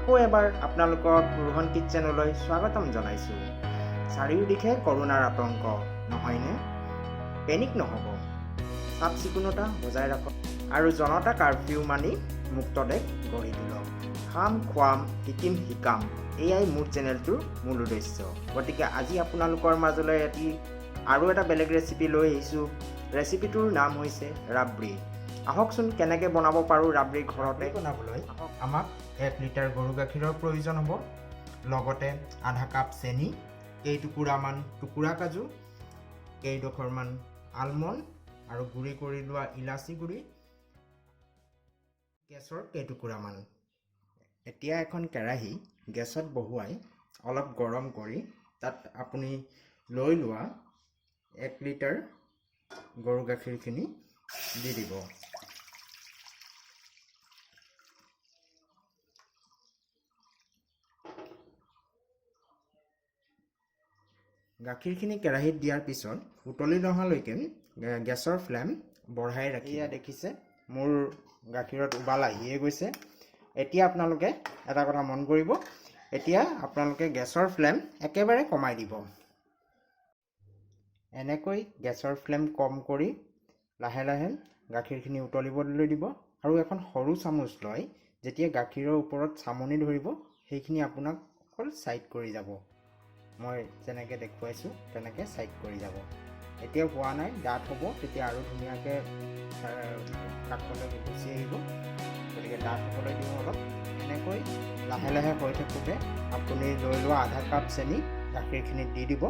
আকৌ এবাৰ আপোনালোকক ৰোহন কিটচেনলৈ স্বাগতম জনাইছোঁ। চাৰিওদিশে কৰোণাৰ আতংক, নহয়নে? পেনিক নহ'ব, চাফ চিকুণতা বজাই ৰাখক আৰু জনতা কাৰফিউ মানি মুক্ত দেশ গঢ়ি তোলক। খাম, খুৱাম, শিকিম, শিকাম, এয়াই মোৰ চেনেলটোৰ মূল উদ্দেশ্য। গতিকে আজি আপোনালোকৰ মাজলৈ এটি আৰু এটা বেলেগ ৰেচিপি লৈ আহিছোঁ। ৰেচিপিটোৰ নাম হৈছে ৰাবৰি। আহকচোন কেনেকৈ বনাব পাৰোঁ ৰাবৰি ঘৰতে বনাবলৈ। আমাক 1 লিটাৰ গৰু গাখীৰৰ প্ৰয়োজন হ'ব, লগতে আধা কাপ চেনি, কেইটুকুৰামান টুকুৰা কাজু, কেইডোখৰমান আলমণ্ড আৰু গুড়ি কৰি লোৱা ইলাচি গুড়ি, কেশৰ কেইটুকুৰামান। এতিয়া এখন কেৰাহী গেছত বহুৱাই অলপ গৰম কৰি তাত আপুনি লৈ লোৱা 1 লিটাৰ গৰু গাখীৰখিনি দি দিব। গাখীৰখিনি কেৰাহীত দিয়াৰ পিছত উতলি নহালৈকে গেছৰ ফ্লেম বঢ়াই ৰাখি। এয়া দেখিছে, মোৰ গাখীৰত উবাল আহিয়ে গৈছে। এতিয়া আপোনালোকে এটা কথা মন কৰিব, এতিয়া আপোনালোকে গেছৰ ফ্লেম একেবাৰে কমাই দিব। এনেকৈ গেছৰ ফ্লেম কম কৰি লাহে লাহে গাখীৰখিনি উতলিবলৈ দিব আৰু এখন সৰু চামুচ লৈ যেতিয়া গাখীৰৰ ওপৰত চামনি ধৰিব, সেইখিনি আপোনাক অকল ছাইড কৰি যাব। মই যেনেকৈ দেখুৱাইছোঁ তেনেকৈ ছাইড কৰি যাব। এতিয়া হোৱা নাই, ডাঠ হ'ব, তেতিয়া আৰু ধুনীয়াকৈ কাষলৈ গুচি আহিব। গতিকে ডাঠ হ'বলৈ দিওঁ অলপ। এনেকৈ লাহে লাহে হৈ থাকোঁতে আপুনি লৈ লোৱা আধা কাপ চেনি গাখীৰখিনিত দি দিব।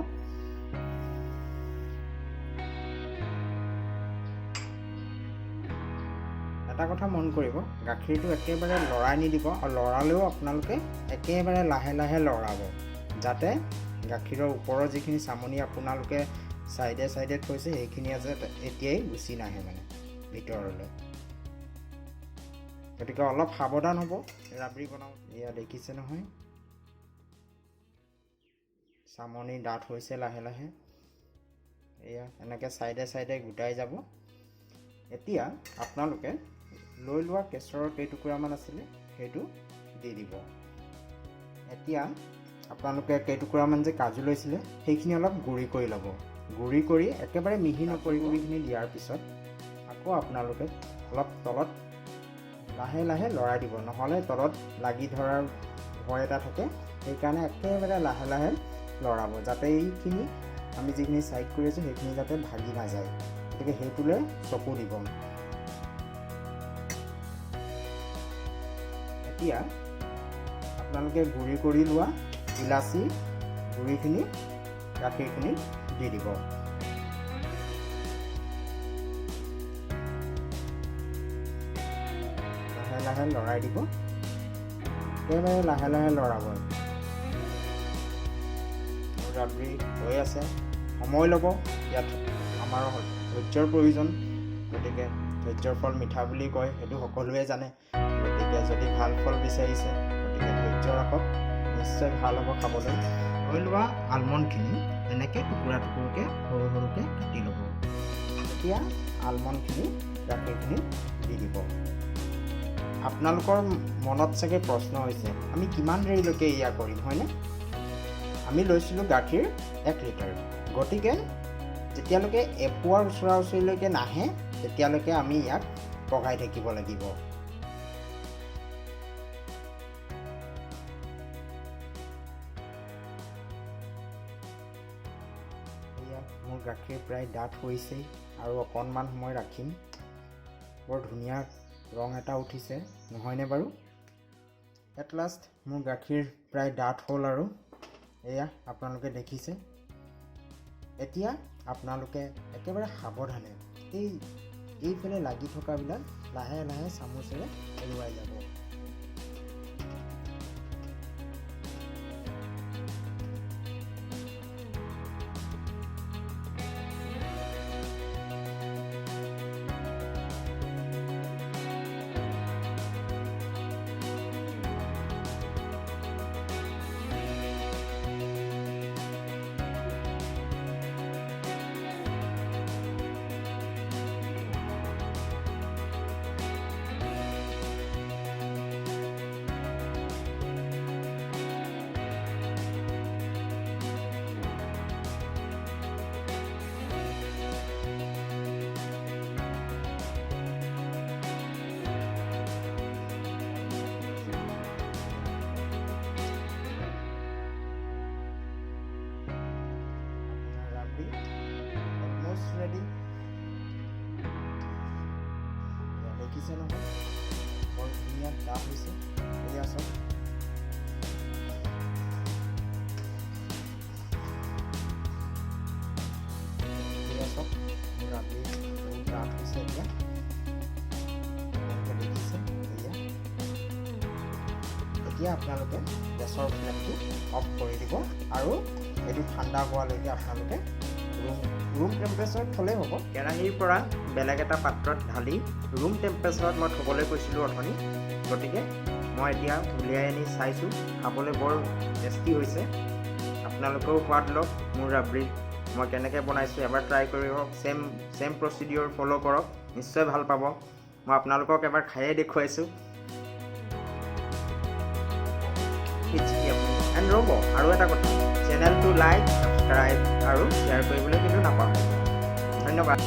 এটা কথা মন কৰিব, গাখীৰটো একেবাৰে লৰাই নিদিব আৰু লৰালেও আপোনালোকে একেবাৰে লাহে লাহে লৰাব, যাতে গাখীৰৰ ওপৰৰ যিখিনি চামনি আপোনালোকে ছাইডে ছাইডে থৈছে, সেইখিনি যাতে এতিয়াই গুচি নাহে মানে ভিতৰলৈ। গতিকে অলপ সাৱধান হ'ব ৰাবৰি বনাওঁ। এয়া দেখিছে নহয়, চামনি ডাঠ হৈছে লাহে লাহে। এয়া এনেকৈ ছাইডে ছাইডে গোটাই যাব। এতিয়া আপোনালোকে লৈ লোৱা কেশৰৰ কেইটুকুৰামান আছিলে, সেইটো দি দিব। এতিয়া আপোনালোকে কেইটুকুৰামান যে কাজু লৈছিলে, সেইখিনি অলপ গুড়ি কৰি ল'ব। গুড়ি কৰি একেবাৰে মিহি নকৰি, গুড়িখিনি দিয়াৰ পিছত আকৌ আপোনালোকে অলপ তলত লাহে লাহে লৰাই দিব, নহ'লে তলত লাগি ধৰাৰ ভয় এটা থাকে। সেইকাৰণে একেবাৰে লাহে লাহে লৰাব, যাতে এইখিনি আমি যিখিনি ছাইড কৰি আছোঁ, সেইখিনি যাতে ভাগি নাযায়। গতিকে সেইটোলৈ চকু দিব। এতিয়া আপোনালোকে গুড়ি কৰি লোৱা ইলাচি গুড়িখিনি গাখীৰখিনি দি দিব। লাহে লাহে লৰাই দিব, একেবাৰে লাহে লাহে লৰাব। ৰাবৰি হৈ আছে, সময় ল'ব। ইয়াত আমাৰ ধৈৰ্যৰ প্ৰয়োজন। গতিকে ধৈৰ্যৰ ফল মিঠা বুলি কয়, সেইটো সকলোৱে জানে। গতিকে যদি ভাল ফল বিচাৰিছে, গতিকে ধৈৰ্য ৰাখক, নিশ্চয় ভাল হ'ব খাবলৈ। লৈ লোৱা আলমণ্ডখিনি এনেকৈ টুকুৰা টুকুৰকৈ সৰু সৰুকৈ কাটি ল'ব। এতিয়া আলমণ্ডখিনি গাখীৰখিনি দি দিব। আপোনালোকৰ মনত চাগে প্ৰশ্ন হৈছে, আমি কিমান দেৰিলৈকে এয়া কৰিম, হয়নে? আমি লৈছিলোঁ গাখীৰ 1 লিটাৰ। গতিকে যেতিয়ালৈকে এপোৱাৰ ওচৰা ওচৰিলৈকে নাহে, তেতিয়ালৈকে আমি ইয়াক পগাই থাকিব লাগিব। এয়া মোৰ গাখীৰ প্ৰায় ডাঠ হৈছেই আৰু অকণমান সময় ৰাখিম। বৰ ধুনীয়া ৰং এটা উঠিছে, নহয়নে বাৰু? এট লাষ্ট মোৰ গাখীৰ প্ৰায় ডাঠ হ'ল আৰু এয়া আপোনালোকে দেখিছে। এতিয়া আপোনালোকে একেবাৰে সাৱধানে এইফালে লাগি থকাবিলাক লাহে লাহে চামুচেৰে এৰুৱাই যাব। দেখিছে নহয়, বৰ ধুনীয়া ডাঠ হৈছে। এয়া চাওক। এয়া চাওক, মোৰ ৰাবৰি বহুত ডাঠ হৈছে এতিয়া। আপোনালোকে দেখিছে এয়া। এতিয়া আপোনালোকে গেছৰ ফ্লেমটো অফ কৰি দিব আৰু এইটো ঠাণ্ডা হোৱালৈকে আপোনালোকে ৰুম টেম্পাৰেচাৰত থ'লেই হ'ব। কেৰাহীৰ পৰা বেলেগ এটা পাত্ৰত ঢালি ৰুম টেম্পাৰেচাৰত মই থ'বলৈ কৈছিলোঁ অথনি। গতিকে মই এতিয়া উলিয়াই আনি চাইছোঁ, খাবলৈ বৰ টেষ্টি হৈছে। আপোনালোকেও সোৱাদ লওক মোৰ ৰাবৰি মই কেনেকৈ বনাইছোঁ, এবাৰ ট্ৰাই কৰিব। ছেম ছেম প্ৰচিডিঅ'ৰ ফ'ল' কৰক, নিশ্চয় ভাল পাব। মই আপোনালোকক এবাৰ খায়ে দেখুৱাইছোঁ। এণ্ড ৰ'ব, আৰু এটা কথা, চেনেলটো লাইক, ছাবস্ক্ৰাইব আৰু শ্বেয়াৰ কৰিবলৈ কিন্তু নাপাহৰিব। ধন্যবাদ।